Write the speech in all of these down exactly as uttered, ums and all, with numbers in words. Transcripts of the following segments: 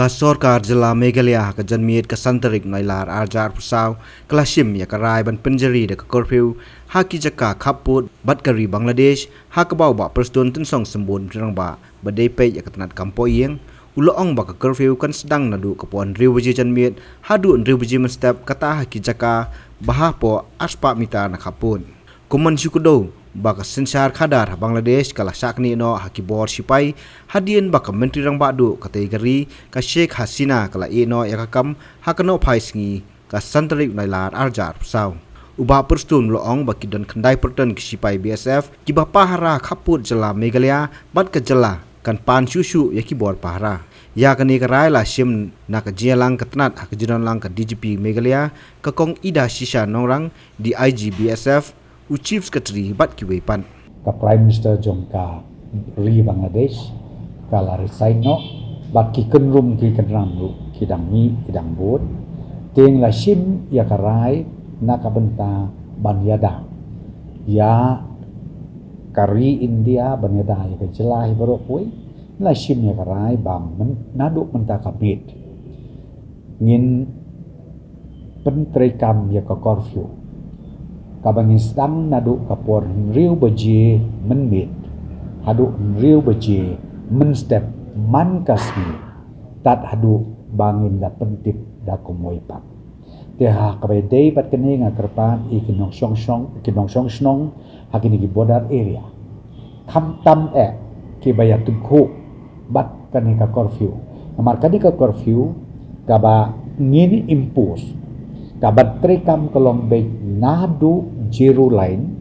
Ka sorkar jylla Meghalaya ha ka janmiet ka san tarik Nailar arhajar arphew saw ka la shim ïa ka rai ban pynjari da ka curfew ha ki jaka khappud bad ka ri Bangladesh, ha kaba u Bah Prestone Tynsong Symbud, Rangbah ba dei peit ïa ka tnat kam poh ïing, u la ong ba ka curfew kan sdang naduh ka por hynriew baje janmiet haduh hynriew baje mynstep, kata ha ki jaka ba hapoh arspah mitar na khappud. Kum ban shu kdew ba ka synshar khadar ha Bangladesh ka la shah knieh noh ha ki bor shipai, hadien ba ka Myntri Rangbah Duh katei ka ri, ka Sheikh Hasina, ka la ïeh noh ïa ka kam ha ka nohphai sngi ka san tarik Nailar arhajar arphew saw. U Bah Prestone u la ong ba ki don khyndai pyrton ki shipai B S F kiba pahara khappud jylla Meghalaya bad ka jylla kan pan shuh shuh ïa ki bor pahara. Ïa kane ka rai la shim na ka jingïalang ka tnat ha ka jingdon lang ka D G P Meghalaya, ka Kong Ida Shisha Nongrang, D I G B S F, u Chief Secretary bad kiwei pat. Ka Prime Minister jong ka ri Bangladesh ka la resign noh, bad ki kynrum ki kynram ruh ki dang mih ki dang bud. Te ngi la shim ïa ka rai na ka bynta ban ïada ïa ka ri India, ban ïada ïa ka jylla hi baroh kawei. Ngi la shim ïa ka rai ba myn-, naduh mynta ka miet ngin pyntreikam ïa ka curfew kaba ngin sdang naduh ka por hynriew baje mynmiet haduh hynriew baje mynstep man ka sngi, tad haduh ba ngin da pyntip da kumwei pat. Te ha kaba ïadei bad kane nga kyrpad ïa ki nongshong shnong, ki nongshong shnong ha kine ki border area, khamtam eh kiba ïatyngkhuh bad kane ka curfew. Namar kane ka curfew kaba ngin impose, kaba treikam ka long beit naduh zero line,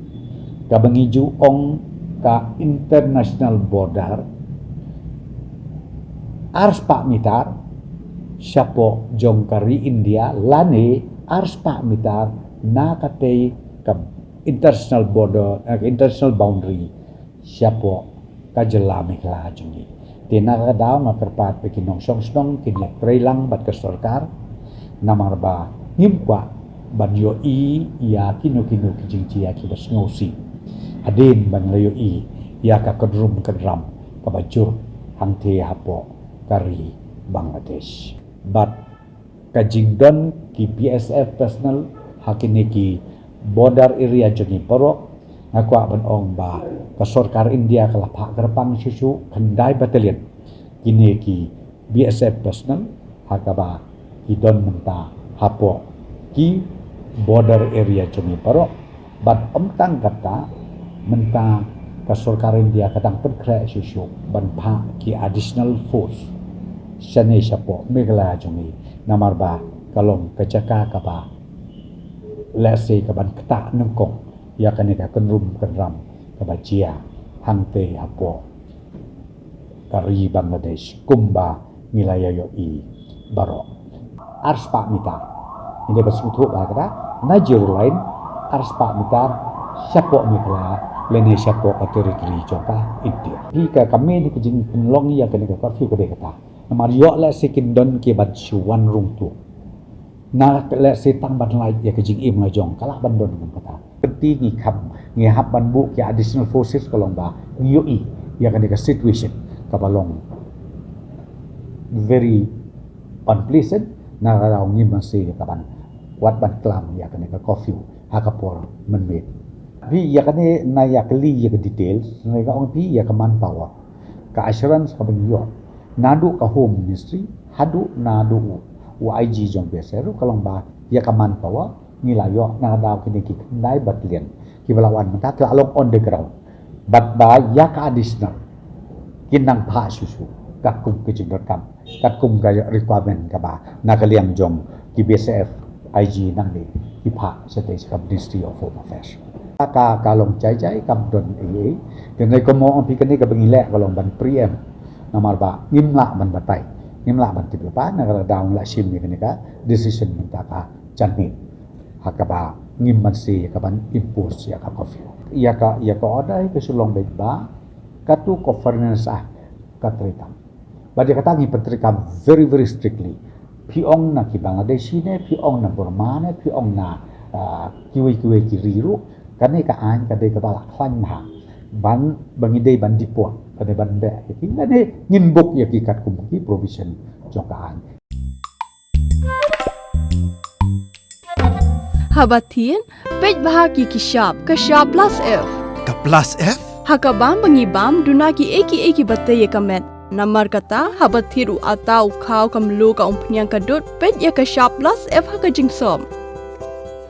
kaba ngi ju ong ka international border, arspah mitar shapoh jong ka ri India, lane arspah mitar na katei ka international border, eh, international boundary shapoh ka jylla Meghalaya jong ngi. Te na ka daw nga kyrpad ba ki nongshong shnong kin ïatreilang bad ka sorkar, namar ba ngim kwah ban ïohi ïa kino kino ki jingjia kiba sngewsih hadien ba ngi la ïohi ïa ka kynrum kynram kaba jur hangtei hapoh ka ri Bangladesh. Bad ka jingdon ki B S F personnel ha kine ki border area jong ngi baroh, nga kwah ban ong ba ka sorkar India ka la phah kyrpang shuh shuh khyndai battalion kine ki B S F personnel ha kaba ki don mynta hapoh ki border area jong ngi baroh. Bad ym tang kata, mynta ka sorkar India ka dang pynkhreh shuh shuh ban phah ki additional force shane shapoh Meghalaya jong ngi, namar ba ka long ka jaka kaba lehse ka ban ktah nyngkong ïa kane ka kynrum kynram kaba jia hangtei hapoh ka ri Bangladesh kumba ngi la ïa ïohi baroh. Arspah mitar. Ngi dei ban sngewthuh ba kata na zero line arspah mitar shapoh Meghalaya lane shapoh ka territory jong ka India. Phi, ka, ka main ka jingpynlong ïa kane ka curfew ka dei kata. Namar ïoh lehse kin don ki ban shu wan rung tu. Na lehse tang ban lait ïa ka jingim la jong ka lah ban don kum kata. Kynti ngi kham, ngi hap ban buh ki additional forces ka long ba ngi ïohi ïa kane ka situation kaba long very unpleasant, na ka daw ngim banse ïa ka ban, wat ban klam ïa kane ka curfew ha ka por mynmiet. Phi, ïa kane na ïa kylli ïa ka details, na ka ong phi ïa ka manpower, ka assurance kaba ngi ïoh naduh ka Home Ministry haduh naduh u, u I G jong B S F ruh ka long ba ïa ka manpower ngi la ïoh na ka daw kine ki khyndai battalion kiba la wan mynta ki la long on the ground. Bad ba ïa ka additional kin nang phah shuh shuh katkum ka jingdonkam, katkum ka requirement kaba na ka liang jong ki B S F I G nangne ki phah shatei sha ka Ministry of Home Affairs. Ka, ka long jai jai kam don ei ei. Te ngi kumno ong phi, kane kaba ngi leh ka long ban preempt. Namar ba ngim lah ban batai, ngim lah ban tip lypa, na ka daw ngi la shim ïa kane ka decision mynta ka janmiet ha kaba ngim banse ïa ka ban impose ïa ka curfew. Ïa ka, ïa ka order ka shu long beit ba katto ka Foreigners Act ka treikam. Bad ïa kata ngi pyntreikam very, very strictly. Phi ong na ki Bangladeshi ne, phi ong na Burma ne, phi ong na, ah, kiwei kiwei ki ri ruh, kane ka aiñ ka dei kaba la khlaiñ bha ban, ba ngi dei ban deport. Kane ban beh ïa ki, kane ngin bok ïa ki katkum ki provision jong ka aiñ. Haba thied, peit bha ki ki shap, ka shap plus F. Ka plus F? Ha ka bam ba ngi bam, duna ki ei ki ei kiba tei ïa ka met. Namar kata, haba thied u atta, u khaw, ka mluh, ka umphniang, ka dud, peit ïa ka shap plus F ha ka jingsop.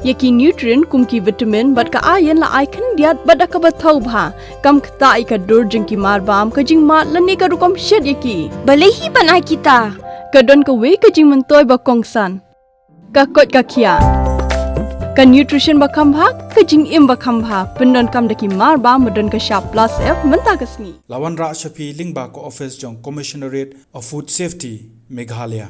Ïa ki nutrient kum ki vitamin bad ka iron la ai khyndiat bad da kaba thaw bha. Kam ktah ïa ka dur jong ki mar bam, ka jingmad lane ka rukom shet ïa ki. Balei hi ban ai kita? Ka don kawei ka jingmyntoi ba kongsan. Ka koit ka khiah. Ka nutrition ba kham bha, ka jingim ba kham bha. Pyndonkam da ki mar bam ba don ka shap plus F mynta ka sngi. La wanrah sha phi lyngba ka office jong Commissionerate of Food Safety, Meghalaya.